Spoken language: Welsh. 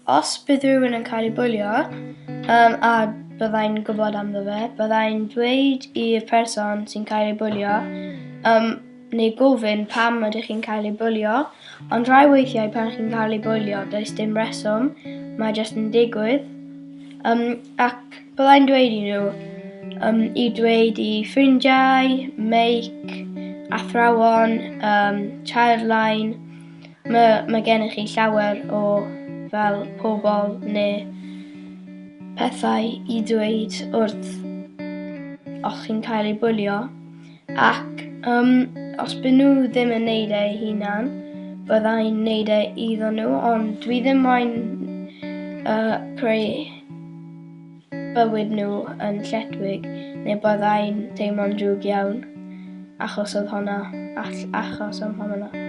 Os bydd rhywun yn cael ei bwlio a byddai'n gwybod amdano fe, byddai'n dweud i'r person sy'n cael ei bwlio neu gofyn pam ydych chi'n cael ei bwlio, ond rhai weithiau pan chi'n cael ei bwlio does dim reswm, mae jyst yn digwydd. Ac byddai'n dweud i nhw i dweud i ffrindiau, meic, athrawon, Childline. Mae gennych chi llawer o fel pobl neu pethau i dweud wrth os chi'n cael ei bwlio, ac os byd nhw ddim yn neud e eu hunan, byddai'n neud e iddyn nhw, ond dwi ddim moyn creu bywyd nhw yn lletwig, neu byddai'n teimlo'n drwg iawn achos oedd hwnna, achos am hwnna.